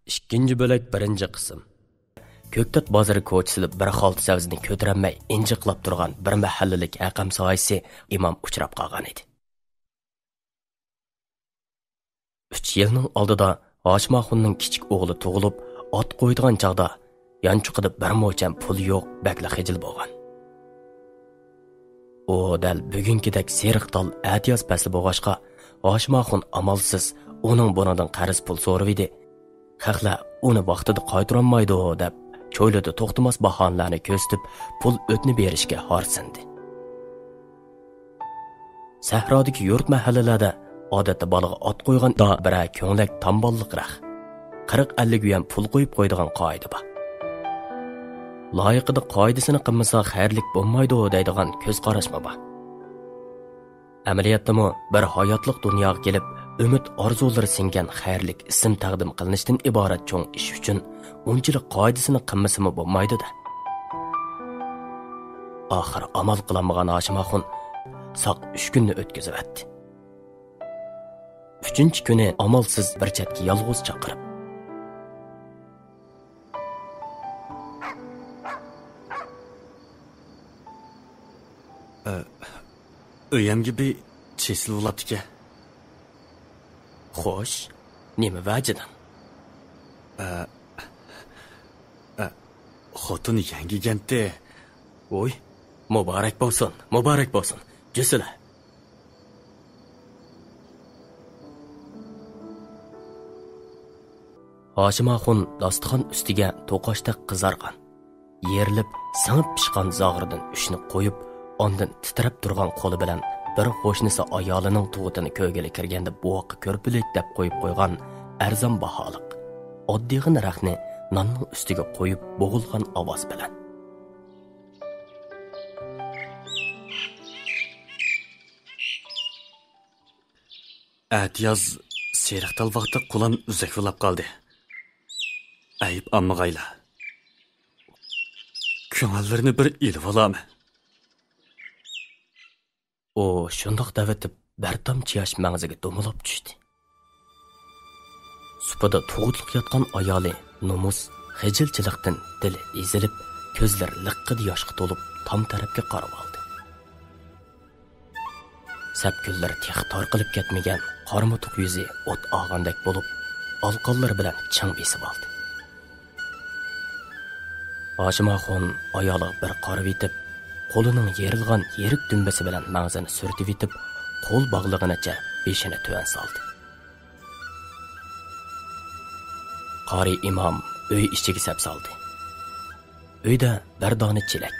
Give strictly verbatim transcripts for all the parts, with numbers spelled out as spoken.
ئىككىنچى بۆلەك، بىرىنچى قىسىم. كۆكتات بازىرى كوچىسىدا بىر خالتا سەۋزىنى كۆتۈرەلمەي ئىنجىقلاپ تۇرغان بىر مەھەللىلىك ھەقەم سايىسى ئىمام ئۇچراپ قالغان ئىدى. ئۈچ يىلنىڭ ئالدىدا ھاشىم ئاخۇننىڭ كىچىك ئوغلى تۇغۇلۇپ، ئات قويىدىغان چاغدا يانچۇقىدا بىر موچەن پۇل يوق، بەكلا خىجىل بولغان. ئۇ دەل بۈگۈنكىدەك سېرىق تال ئەتىياز پەسلى بولغاچقا، ھاشىم ئاخۇن ئامالسىز ئۇنىڭ بۇنىڭدىن قەرز پۇل سورىۋىدى. خەقلەر ئۇنى ۋاقتىدا قايتۇرالمايدۇ دەپ، چويلىدا توختىماس باھانىلەرنى كۆرسىتىپ، پۇل ئۆتنە بېرىشكە ھارسىندى. سەھرادىكى يۇرت مەھەللىلەردە ئادەتتە بالىغا ئات قويغاندا بىرەر كۆڭلەك تامباللىقراق، قىرىق ئەللىك يۈەن پۇل قويۇپ قويىدىغان قائىدە بار. لايىقىدا قائىدىسىنى قىلمىسا خەيرلىك بولمايدۇ دەيدىغان كۆز قاراشمۇ بار. ئەمەلىيەتتىمۇ بىر ھاياتلىق دۇنياغا كېلىپ، ئۈمىد ئارزۇلىرى سىڭگەن خەيرلىك ئىسىم تەقدىم قىلىنىشتىن ئىبارەت چوڭ ئىش ئۈچۈن ئۇنچىلىك قائىدىسىنى قىلمىسىمۇ بولمايدۇ-دە. ئاخىر ئامال قىلالمىغان ھاشىم ئاخۇن ساق ئۈچ كۈننى ئۆتكۈزۈۋەتتى. ئۈچىنچى كۈنى ئامالسىز بىر چەتكە يالغۇز چاقىرىپ، ئۆيەمگە بىر چېسىل بولاتتىكەن. خوش، نېمە ۋەجىدىڭ؟ ئە، ئە، خوتۇن يەڭگىگەنتى. ۋوي، مۇبارەك بولسۇن، مۇبارەك بولسۇن، جۈسىلە. ھاشىم ئاخۇن داستىخان ئۈستىگە توقاچتەك قىزارغان، يېرىلىپ سىڭىپ پىشقان زاغرىدىن ئۈچنى قويۇپ، ئاندىن تىترەپ تۇرغان قولى بىلەن بىر قوشنىسى ئايالىنىڭ تۇغۇتىنى كۆرگىلى كىرگەندە بوۋاققا كۆرپىلىك دەپ قويۇپ قويغان ئەرزان باھالىق، ئاددىيغىنە رەختنى ناننىڭ ئۈستىگە قويۇپ بوغۇلغان ئاۋاز بىلەن. ئەتىياز سېرىق تال ۋاقتى قۇلان ئۈزەك بولاپ قالدى. ئەيىب ئالمىغايلا. كۆڭۈللىرىنى بىر ئېلىۋالامەن. ئۇ شۇنداق دەۋېتىپ، بىر تامچە ياش مەڭزىگە دومىلاپ چۈشتى. سۇپىدا تۇغۇتلۇق ياتقان ئايالى نومۇس خىجىلچىلىقتىن دىلى ئېزىلىپ، كۆزلىرى لىققىدە ياشقا تولۇپ، تام تەرەپكە قاراۋالدى. سەپكۈنلىرى تېخى تارقىلىپ كەتمىگەن قارىمۇتۇق يۈزى ئوت ئاغاندەك بولۇپ، ئالقانلىرى بىلەن چىڭ بېسىۋالدى. ھاشىم ئاخۇن ئايالىغا بىر قارىۋېتىپ، قولىنىڭ يېرىلغان يىرىك دۈمبىسى بىلەن مەڭزىنى سۈرتۈۋېتىپ، قول باغلىغىنىچە بېشىنى تۆۋەن سالدى. قارىي ئىمام ئۆي ئىچىگە سەپ سالدى. ئۆيدە بىر دانە چېلەك،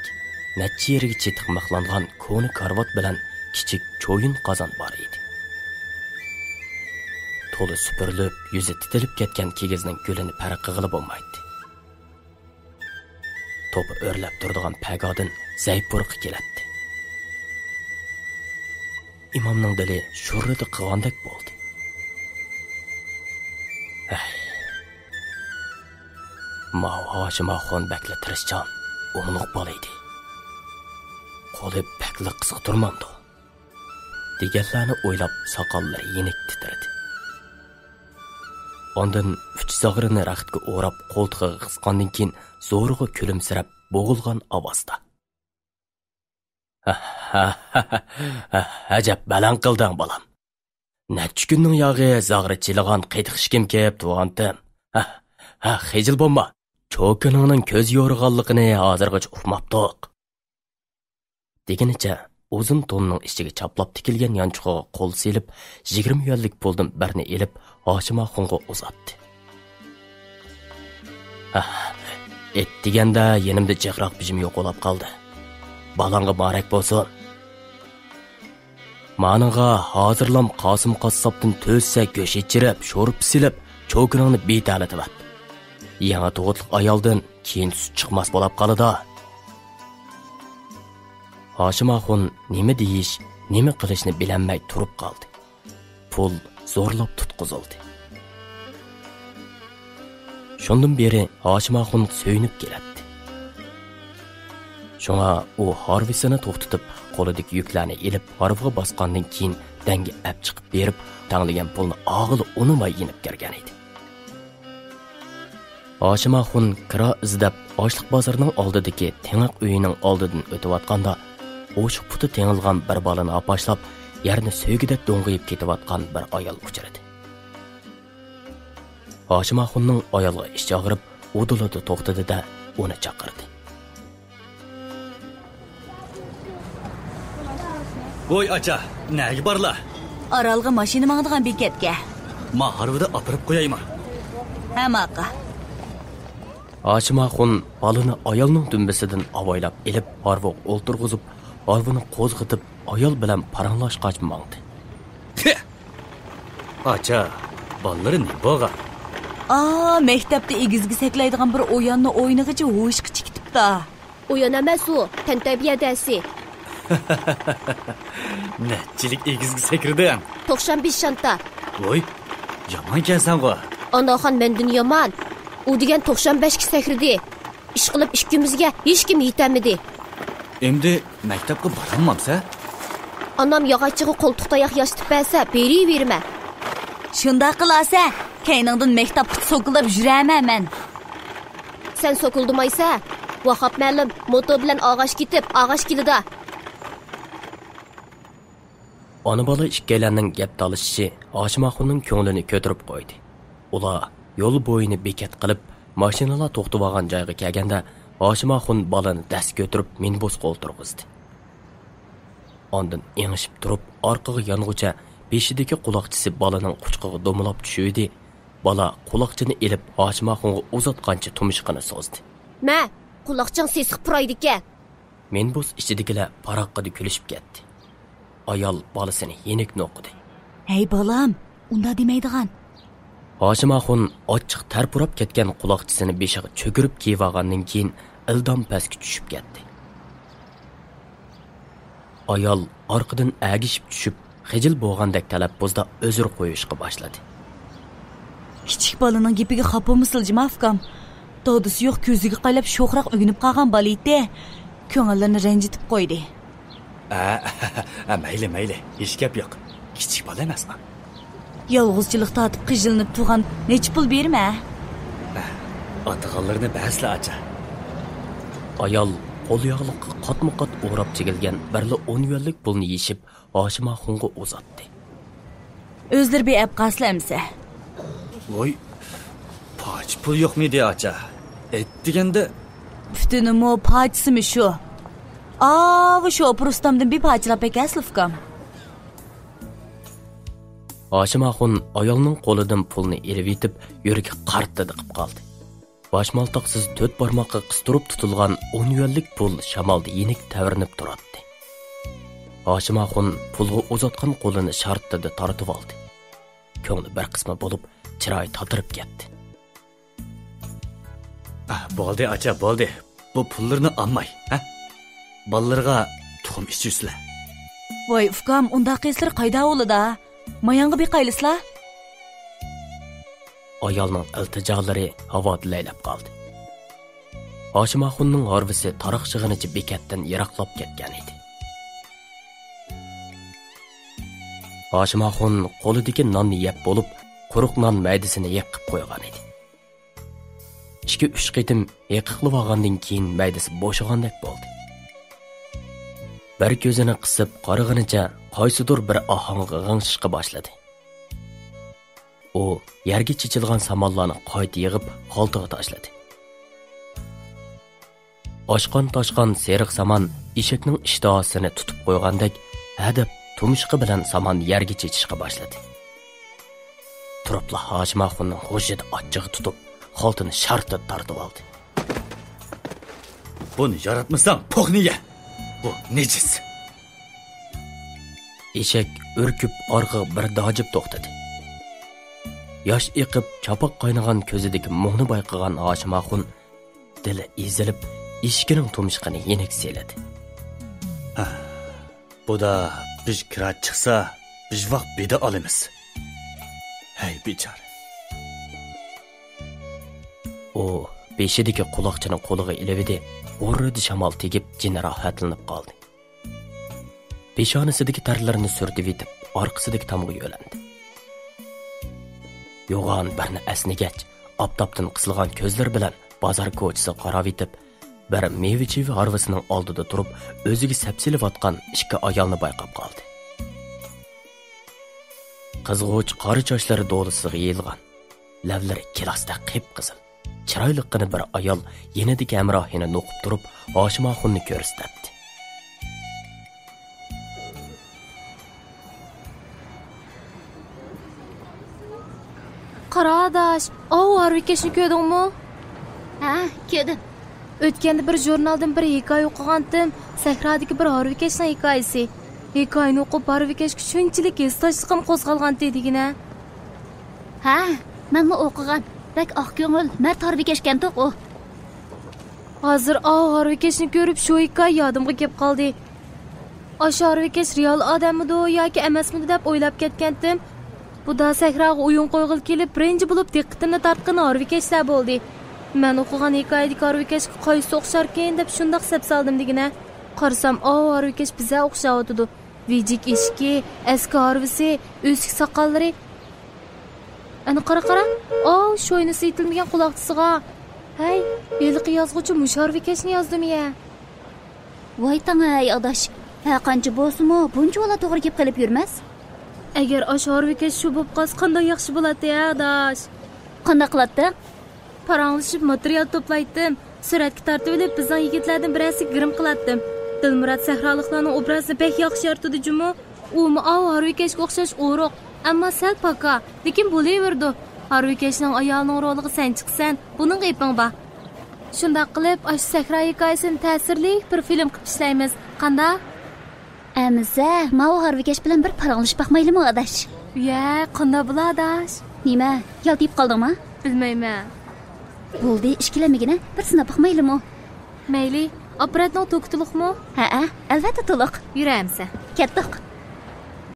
نەچچە يېرىگە چېتىق مىخلانغان كونا كارىۋات بىلەن كىچىك چويۇن قازان بار ئىدى. تولا سۈپۈرۈلۈپ، يۈزى تىتىلىپ كەتكەن كىگىزنىڭ گۈلىنى پەرق قىلغىلى بولمايتتى. توپا ئۆرلەپ تۇرىدىغان پەگادىن زەي پۇرىقى كېلەتتى. ئىمامنىڭ دىلى شۇررىدە قىغاندەك بولدى. ھەي، ماۋۇ ھاشىم ئاخۇن بەكلا تىرىشچان، ئوملۇق بالا ئىدى. قولى بەكلا قىسقا تۇرمامدۇ؟ دېگەنلەرنى ئويلاپ ساقاللىرى يېنىك تىترىدى. ئاندىن ئۈچ زاغرىنى رەختكە ئوراپ قولتۇقىغا قىسقاندىن كېيىن زورىغا كۈلۈمسىرەپ بوغۇلغان ئاۋازدا. ئەجەب بەلەن قىلدىڭ، بالام. نەچچە كۈننىڭ ياغى زاغرا چىلىغان قېتىق ئىشىكىم كېلىپ تۇرغانتىم. ھە، ھە، خىجىل بولما. چوكىنىڭنىڭ كۆز يورۇغانلىقىنى ھازىرغىچە ئۇقماپتۇق. دېگىنىچە ئۇزۇن توننىڭ ئىچىگە چاپلاپ تىكىلگەن يانچۇقىغا قول سېلىپ، يىگىرمە يۈەنلىك پۇلدىن بىرنى ئېلىپ، ھاشىم ئاخۇنغا ئۇزاتتى. ھە، ئېيت دېگەندە يېنىمدا جىقراق بېجىم يوقىلاپ قالدى. بالاڭغا مۇبارەك بولسۇن. مانىڭغا ھازىرلام قاسىم قاسساپتىن تۆت سەك گۆش ئېچىرىپ، شورپا سېلىپ، چوكىنىڭنى بىتەلىتىۋەت. يېڭى تۇغۇتلۇق ئايالدىن كېيىن سۈت چىقماس بولاپ قالىدۇ. ھاشىم ئاخۇن نېمە دېيىش، نېمە قىلىشنى بىلەلمەي تۇرۇپ قالدى. پۇل زورلاپ تۇتقۇزۇلدى. شۇندىن بېرى ھاشىم ئاخۇن سۆيۈنۈپ كېلەتتى. شۇڭا ئۇ ھارۋىسىنى توختىتىپ، قولىدىكى يۈكلەرنى ئېلىپ، ھارۋىغا باسقاندىن كېيىن دەڭگە ئەپ چىقىپ بېرىپ، تەڭلىگەن پۇلنى ئاغىلى ئۇنىماي يېنىپ كىرگەنىدى. ھاشىم ئاخۇن كىرا ئىزدەپ، ئاشلىق بازىرىنىڭ ئالدىدىكى تېڭىق ئۆيىنىڭ ئالدىدىن ئۆتۈۋاتقاندا، ئوشۇق پۇتى تېڭىلغان بىر بالىنى ئاپاشلاپ، يەرنى سۆيگۈدەك دوڭغىيىپ كېتىۋاتقان بىر ئايال ئۇچرىدى. ھاشىم ئاخۇننىڭ ئايالغا ئىچى ئاغرىپ، ئۇدۇلىدا توختىدى-دە، ئۇنى چاقىردى. ۋوي ئاچا، نەگە بارلا؟ ئارالغا ماشىنا ماڭىدىغان بېكەتكە. ما ھارۋىدا ئاپىرىپ قويايما؟ ھە، ماقا. ھاشىم ئاخۇن بالىنى ئايالنىڭ دۈمبىسىدىن ئاۋايلاپ ئېلىپ، ھارۋىغا ئولتۇرغۇزۇپ، ھارۋىنى قوزغىتىپ، ئايال بىلەن پاراڭلاشقاچ ماڭدى. تى! ئاچا، بالىلىرى نېمە بولغان؟ ئا، مەكتەپتە ئېگىزگە سەكلەيدىغان بىر ئويۇننى ئوينىغىچە ھوشقا چىقىپتۇ. ئويۇن ئەمەس ئۇ، تەنتەربىيە دەرسى. نەچچىلىك ئېگىزگە سەكرىدىڭ؟ توقسان بەش شانتا. ۋوي، يامانكەنسەنغۇ. ئاناخان مەندىن يامان. ئۇ دېگەن توقسان بەشكە سەكرىدى. ئىشقىلىپ ئىككىمىزگە ھېچكىم يېتەلمىدى. ئەمدى مەكتەپكە بارالمامسە؟ ئانام ياغاچچىغا قولتۇق تاياق ياسىتىپ بەرسە، بېرىۋېرىمەن. شۇنداق قىلارسە، كەينىڭدىن مەكتەپكە سوكۇلداپ يۈرەرمەن مەن. سەن سوكۇلدىمايسە، ۋاھاپ مەلىم موتور بىلەن ئاغاچ كېتىپ، ئاغاچ كېلىدۇ. ئانا-بالا ئىككىيلەننىڭ گەپ تالىشىشى ھاشىم ئاخۇننىڭ كۆڭلىنى كۆتۈرۈپ قويدى. ئۇلار يول بويىنى بېكەت قىلىپ، ماشىنىلار توختىۋالغان جايغا كەلگەندە، ھاشىم ئاخۇن بالىنى دەس كۆتۈرۈپ مىنىبۇسقا ئولتۇرغۇزدى. ئاندىن ئېڭىشىپ تۇرۇپ، ئارقىغا يانغۇچە بېشىدىكى قۇلاقچىسى بالىنىڭ قۇچىقىغا دومىلاپ چۈشۈۋىدى. بالا قۇلاقچىنى ئېلىپ، ھاشىم ئاخۇنغا ئۇزاتقانچە تۇمشۇقىنى سوزدى. مە، قۇلاقچىڭ سېسىق پۇرايدىكەن. مىنىبۇس ئىچىدىكىلەر پاراققىدە كۈلۈشۈپ كەتتى. ئايال بالىسىنى يېنىك نوقۇدى. ھەي بالام، ئۇنداق دېمەيدىغان. ھاشىم ئاخۇن ئاچچىق تەر پۇراپ كەتكەن قۇلاقچىسىنى بېشىغا چۆكۈرۈپ كىيىۋالغاندىن كېيىن، ئىلدام پەسكە چۈشۈپ كەتتى. ئايال ئارقىدىن ئەگىشىپ چۈشۈپ، خىجىل بولغاندەك تەلەپپۇزدا ئۆزرە قويۇشقا باشلىدى. كىچىك بالىنىڭ گېپىگە خاپا بولمىسىلا جىما ئۇكام. دادىسى يوق كۆزىگە قايلاپ شوخراق ئۆگىنىپ قالغان بالا ئىدى. كۆڭۈللىرىنى رەنجىتىپ قويدى. ئە، ئە، مەيلى، مەيلى. ھېچ گەپ يوق. كىچىك بالا ئەمەسما. يالغۇزچىلىق تارتىپ قىجىلىنىپ تۇرغان نەچچە پۇل بېرىمە؟ ئە، ئاتىغانلىرىنى بەرسىلە ئاچا. ئايال قول ياغلىققا قاتمۇ قات ئوراپ چىگىلگەن بىرلا ئون يۈەنلىك پۇلنى يېشىپ، ھاشىم ئاخۇنغا ئۇزاتتى. ئۆزلىرى بېرىپ قالسىلا ئەمسە. ۋوي، پاچە پۇل يوقمىدى ئاچا؟ ئېيت دېگەندە. پۈتۈنىمۇ پاچىسىمۇ شۇ. ئاۋۇ شوپۇر ئۇستامدىن بىر پاچىلاپ ئەكەلسىلە ئۇكام. ھاشىم ئاخۇن ئايالنىڭ قولىدىن پۇلنى ئېلىۋېتىپ، يۈرىكى قارتتىدىقىپ قالدى. باشمالتاقسىز تۆت بارماققا قىستۇرۇپ تۇتۇلغان ئون يۈەنلىك پۇل شامالدا يېنىك تەۋرىنىپ تۇراتتى. ھاشىم ئاخۇن پۇلغا ئۇزاتقان قولىنى شارتتىدە تارتىۋالدى. كۆڭلى بىر قىسما بولۇپ، چىرايى تاتىرىپ كەتتى. ئا، بولدى، ئاچا، بولدى. بۇ پۇللىرىنى ئالماي، ھە؟ بالىلىرىغا تۇخۇم ئىچۈرسىلە. ۋاي ئۇكام، ئۇنداق قىلسىلىرى قايدا ئاۋۇلىدا؟ مايانغا بېقايلىسىلا. ئايالنىڭ ئىلتىجالىرى ھاۋادا لەيلەپ قالدى. ھاشىم ئاخۇننىڭ ھارۋىسى تاراقشىغىنىچە بېكەتتىن يىراقلاپ كەتكەن ئىدى. ھاشىم ئاخۇن قولىدىكى ناننى يەپ بولۇپ، قۇرۇق نان مەيدىسىنى ھېقىپ قويغان ئىدى. ئىككى-ئۈچ قېتىم ھېقىقلىۋالغاندىن كېيىن مەيدىسى بوشىغاندەك بولدى. بىر كۆزىنى قىسىپ قارىغىنىچە قايسىدۇر بىر ئاھاڭغا غىڭشىشقا باشلىدى. ئۇ يەرگە چېچىلغان سامانلارنى قايتا يىغىپ، خالتىغا تاشلىدى. ئاشقان-تاشقان سېرىق سامان ئېشەكنىڭ ئىشتىھاسىنى تۇتۇپ قويغاندەك، ھەدەپ تۇمشۇقى بىلەن سامان يەرگە چېچىشقا باشلىدى. تۇرۇپلا ھاشىم ئاخۇننىڭ غۇژژىدە ئاچچىقى تۇتۇپ، خالتىنى شارتىدە تارتىۋالدى. بۇنى ياراتمىساڭ، پوقنى يە! بۇ نىجىس! ئېشەك ئۈركۈپ ئارقىغا بىر داجىپ توختىدى. ياش ئېقىپ، چاپاق قاينىغان كۆزىدىكى مۇڭنى بايقىغان ھاشىم ئاخۇن دىلى ئېزىلىپ، ئېشىكىنىڭ تۇمشۇقىنى يېنىك سىيلىدى. ھە، بۇدا بىز كىرا چىقسا، بىز ۋاق بېدە ئالىمىز. ھەي، بىچارە! ئۇ بېشىدىكى قۇلاقچىنى قولىغا ئېلىۋىدى، غۇررىدە شامال تېگىپ، جېنى راھەتلىنىپ قالدى. پېشانىسىدىكى تەرلىرىنى سۈرتۈۋېتىپ، ئارقىسىدىكى تامغا يۆلەندى. يوغان بىرنى ئەسنىگەچ، ئاپتاپتىن قىسىلغان كۆزلىرى بىلەن بازار كوچىسىغا قاراۋېتىپ، بىر مېۋە-چېۋە ھارۋىسىنىڭ ئالدىدا تۇرۇپ، ئۆزىگە سەپسېلىۋاتقان ئىككى ئايالنى بايقاپ قالدى. قىزغۇچ قارا چاچلىرى دولىسىغا يېيىلغان، لەۋلىرى گىلاستەك قىپقىزىل، چىرايلىققىنە بىر ئايال يېنىدىكى ھەمراھىنى نوقۇپ تۇرۇپ، ھاشىم ئاخۇننى كۆرسىتەتتى. قارا ئاداش، ئاۋۇ ھارۋىكەشنى كۆردۈڭمۇ؟ ھە، كۆردۈم. ئۆتكەندە بىر ژۇرنالدىن بىر ھېكايە ئوقۇغانتىم، سەھرادىكى بىر ھارۋىكەشنىڭ ھېكايىسى. ھېكايىنى ئوقۇپ، ھارۋىكەشكە شۇنچىلىك ھېسداشلىقىم قوزغالغانتى دېگىنە. ھە، مەنمۇ ئوقۇغان. بەك ئاق كۆڭۈل، مەرد ھارۋىكەشكەنتۇق ئۇ. ھازىر ئاۋۇ ھارۋىكەشنى كۆرۈپ، شۇ ھېكايە يادىمغا كېلىپ قالدى. ئاشۇ ھارۋىكەش رېئال ئادەممىدۇ ياكى ئەمەسمىدۇ دەپ ئويلاپ كەتكەنتىم. بۇ دا سەھراغا ئويۇن قويغىلى كېلىپ، بىرىنچى بولۇپ دىققىتىمنى تارتقىنى ھارۋىكەشلەر بولدى. مەن ئوقۇغان ھېكايىدىكى ھارۋىكەشكە قايسىسى ئوخشاركىن دەپ شۇنداق سەپسالدىم دېگىنە. قارىسام، ئاۋۇ ھارۋىكەش بىزە ئوخشاۋاتىدۇ. ۋىجىك ئېشىكى، ئەسكى ھارۋىسى، ئۆسۈك ساقاللىرى. ئەنە قارا، قارا. ئاۋۇ شوينىسى ئېتىلمىگەن قۇلاقچىسىغا. ھەي، ھېلىقى يازغۇچى مۇشۇ ھارۋىكەشنى يازدىمۇ يە؟ ۋاي تاڭ ھەي ئاداش، ھەر قانچە بولسىمۇ بۇنچىۋالا توغرا گەپ قىلىپ يۈرمەس. ئەگەر ئاشۇ ھارۋىكەش شۇ بولۇپ قالسا قانداق ياخشى بولاتتى ھە ئاداش؟ قانداق قىلاتتىڭ؟ پاراڭلىشىپ ماتېرىيال توپلايتتىم، سۈرەتكە تارتىۋېلىپ بىزنىڭ يىگىتلەردىن بىرەرسىگە گىرىم قىلاتتىم. دىلمۇرات سەھرالىقلارنىڭ ئوبرازىنى بەك ياخشى يارىتىدۇ جۇمۇ. ئۇمۇ ئاۋۇ ھارۋىكەشكە ئوخشاش ئورۇق، ئەمما سەل پاكا، لېكىن بولۇۋېرىدۇ. ھارۋىكەشنىڭ ئايالىنىڭ رولىغا سەن چىقىسەن، بۇنىڭغا ئېپىڭ بار. شۇنداق قىلىپ، ئاشۇ سەھرا ھېكايىسىنى تەسىرلىك بىر فىلىم قىلىپ ئىشلەيمىز. قانداق؟ ئەمىسە، ماۋۇ ھارۋىكەش بىلەن بىر پاراڭلىشىپ باقمايلىمۇ، ئاداش؟ يە، قانداق بولا، ئاداش؟ نېمە، يالتىيىپ قالدىڭما؟ بىلمەيمەن. بولدى، ئىككىلەنمىگىنە، بىر سىناپ باقمايلىمۇ؟ مەيلى، ئاپپاراتنىڭ توكى تولۇقمۇ؟ ھەئە، ئەلۋەتتە تولۇق. يۈر ئەمىسە. كەتتۇق.